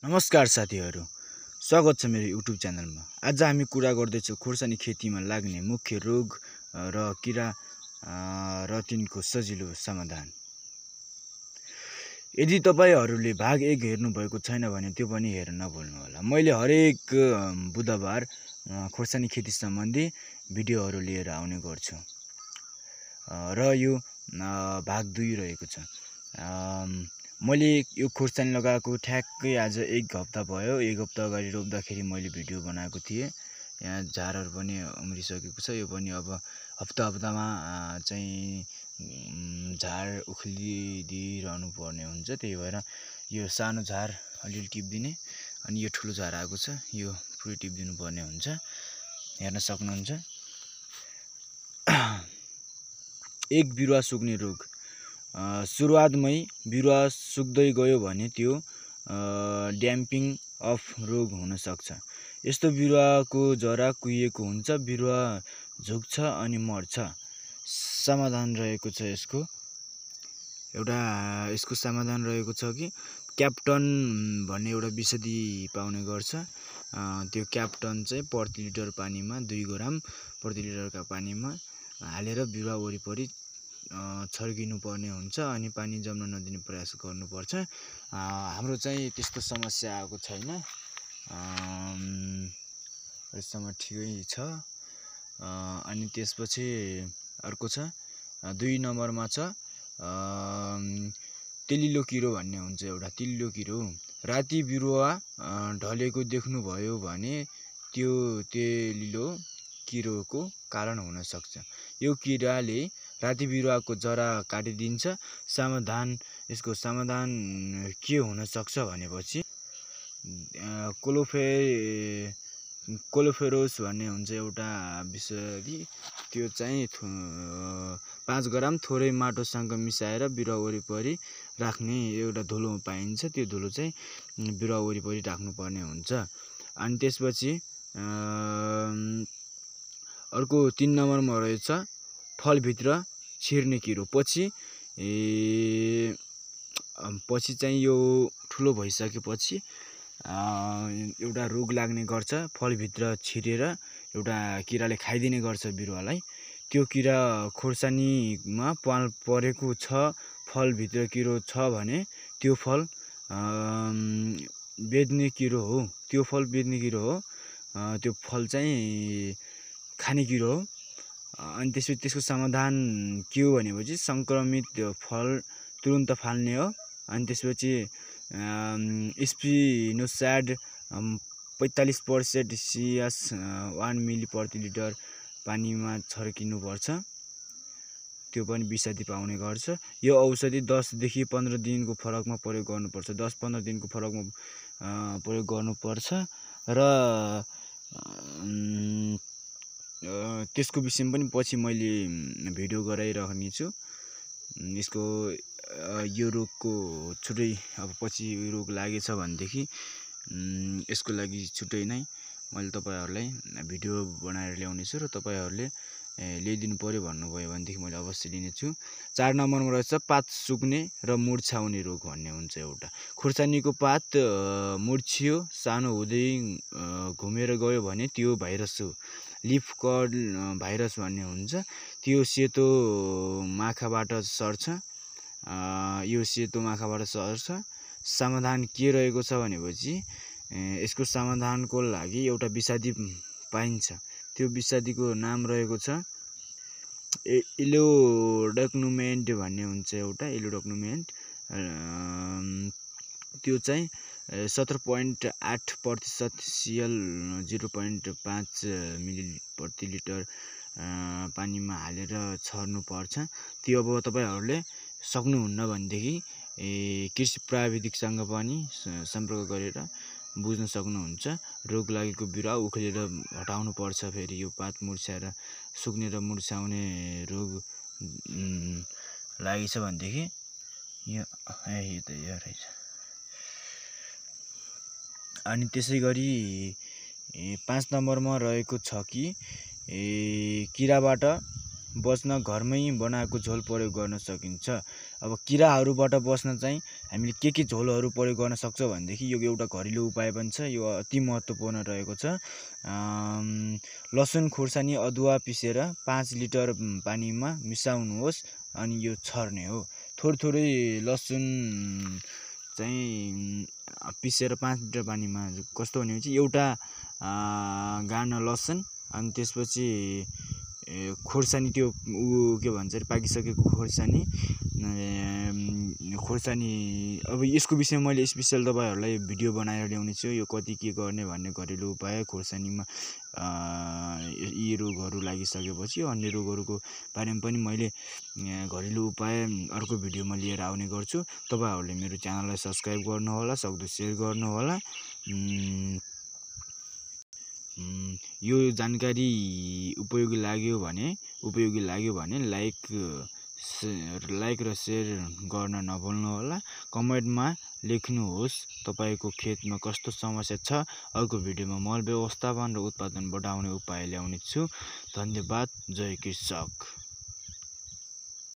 नमस्कार साथीहरु, स्वागत छ मेरो युट्युब च्यानलमा। आज हामी कुरा गर्दैछौं खोर्सानी खेतीमा लाग्ने मुख्य रोग र किरा र तिनको सजिलो समाधान। यदि तपाईहरुले भाग 1 हेर्नु भएको छैन भने त्यो पनि हेर्न नभुल्नु होला। मैले हरेक बुधबार खोर्सानी खेती सम्बन्धी भिडियोहरु लिएर आउने गर्छु र यो भाग 2 रहेको छ। मैले यो खोर्सानी लगाएको ठ्याक्कै आज 1 हप्ता भयो। 1 हप्ता अगाडि रोप्दाखेरि मैले भिडियो बनाएको थिएँ। यहाँ झारहरु पनि उम्रिसकेको छ। यो पनि अब हप्तामा चाहिँ झार उख्लिदिरहनु पर्ने हुन्छ। त्यही भएर यो सानो झार अलिअलि टिप्दिने अनि यो ठुलो झार आएको छ, यो पुरै टिप्दिनु पर्ने हुन्छ। हेर्न सक्नुहुन्छ। एक बिरुवा सुक्ने रोग। सुरुवातमै बिरुवा सुक्दै गयो भने त्यो ड्याम्पिङ अफ रोग हुन सक्छ। यस्तो बिरुवाको जरा कुहिएको हुन्छ, बिरुवा झुक्छ अनि मर्छ। समाधान रहेको छ यसको समाधान रहेको छ कि क्याप्टन भन्ने एउटा विषधि पाउने गर्छ। त्यो क्याप्टन चाहिँ प्रति लिटर पानीमा 2 ग्राम प्रति लिटरका पानीमा हालेर बिरुवा वरिपरि छर्किनु पर्ने हुन्छ अनि पानी जम्न नदिने प्रयास गर्नुपर्छ। हाम्रो चाहिँ त्यस्तो समस्या आएको छैन। यसमा ठिकै छ। अनि त्यसपछि अर्को छ 2 नम्बरमा छ तेलिलो किरो भन्ने हुन्छ। एउटा तेलिलो किरो राति बिरुवा ढलेको देख्नु भयो भने त्यो तेलिलो किरोको कारण हुन सक्छ। यो किराले राति बिरुवाको जरा काटिदिन्छ। यसको समाधान के हुन सक्छ भनेपछि कोलोफेरोस भन्ने हुन्छ एउटा विषधि। त्यो चाहिँ 5 ग्राम थोरै माटोसँग मिसाएर बिरुवा वरिपरि राख्ने एउटा धुलो पाइन्छ। त्यो धुलो चाहिँ बिरुवा वरिपरि राख्नु पर्ने हुन्छ। अनि त्यसपछि अर्को 3 नम्बरमा रहेछ फलभित्र छिर्ने किरो। पछि चाहिँ यो ठुलो भइसकेपछि एउटा रोग लाग्ने गर्छ। फलभित्र छिरेर एउटा किराले खाइदिने गर्छ बिरुवालाई। त्यो किरा खोर्सानीमा परेको छ, फलभित्र किरो छ भने त्यो फल बेच्ने किरो हो। त्यो फल चाहिँ खाने किरो हो। अनि त्यसको समाधान के हो भनेपछि संक्रमित फल तुरुन्त फाल्ने हो। अनि त्यसपछि स्पिनोसाइड 45% CS 1 मिली प्रति लिटर पानीमा छर्किनु पर्छ। त्यो पनि विषधि पाउने गर्छ। यो औषधि 10 देखि 15 दिनको फरकमा प्रयोग गर्नुपर्छ। 10-15 दिनको फरकमा प्रयोग गर्नुपर्छ र त्यसको विषयमा पनि पछि मैले भिडियो गराइरहने छु। यसको यो रोगको छुटै अब पछि रोग लागेछ भनेदेखि यसको लागि छुटै नै मैले तपाईहरुलाई भिडियो बनाएर ल्याउने छु र तपाईहरुले ल्याइदिनु पर्यो भन्नुभयो भनेदेखि मैले अवश्य लिनेछु। 4 नम्बरमा रहेछ पात सुक्ने र मुर्छाउने रोग भन्ने हुन्छ एउटा। खोर्सानीको पात मुर्छियो, सानो हुँदै घुमेर गयो भने त्यो भाइरस हो। लिफ कर्ल भाइरस भन्ने हुन्छ। त्यो सेतो माखाबाट सर्छ। समाधान के रहेको छ भनेपछि यसको समाधानको लागि एउटा विषधि पाइन्छ। त्यो विषधिको नाम रहेको छ इलोडक्नुमेन्ट भन्ने हुन्छ एउटा। इलोडक्नुमेन्ट त्यो चाहिँ 17.8% CL 0.5 मिली प्रति लिटर पानीमा हालेर छर्नु पर्छ। त्यो अब तपाईहरुले सक्नुहुन्न भनेदेखि कृषि प्राविधिकसँग पनि सम्पर्क गरेर बुझ्न सक्नुहुन्छ। रोग लागेको बिरुवा उखेलेर हटाउनु पर्छ। फेरि यो पात मुर्छाएर सुक्ने र मुर्छाउने रोग लागेछ भनेदेखि यो रहेछ। अनि त्यसैगरी 5 नम्बरमा रहेको छ कि किराबाट बच्न घरमै बनाएको झोल प्रयोग गर्न सकिन्छ। अब किराहरूबाट बच्न चाहिँ हामीले के झोलहरू प्रयोग गर्न सक्छौँ भनेदेखि यो एउटा घरेलु उपाय पनि छ, यो अति महत्त्वपूर्ण रहेको छ। लसुन, खुर्सानी, अदुवा पिसेर 5 लिटर पानीमा मिसाउनुहोस् अनि यो छर्ने हो। थोरै लसुन चाहिँ पिसेर 5 लिटर पानीमा कस्तो हुने चाहिँ एउटा गाना लसुन अनि त्यसपछि खोर्सानी, त्यो के भन्छ अरे पाकिसकेको खोर्सानी। अब यसको विषयमा मैले स्पेसल तपाईँहरूलाई भिडियो बनाएर ल्याउने छु, यो कति के गर्ने भन्ने घरेलु उपाय खोर्सानीमा यी रोगहरू लागिसकेपछि अन्य रोगहरूको बारेमा पनि मैले घरेलु उपाय अर्को भिडियोमा लिएर आउने गर्छु। तपाईँहरूले मेरो च्यानललाई सब्सक्राइब गर्नुहोला, सक्दो सेयर गर्नुहोला। यो जानकारी उपयोगी लाग्यो भने लाइक र सेयर गर्न नभुल्नुहोला। कमेन्टमा लेख्नुहोस् तपाईको खेतमा कस्तो समस्या छ। अर्को भिडियोमा मल व्यवस्थापन र उत्पादन बढाउने उपाय ल्याउने छु। धन्यवाद। जय कृषक।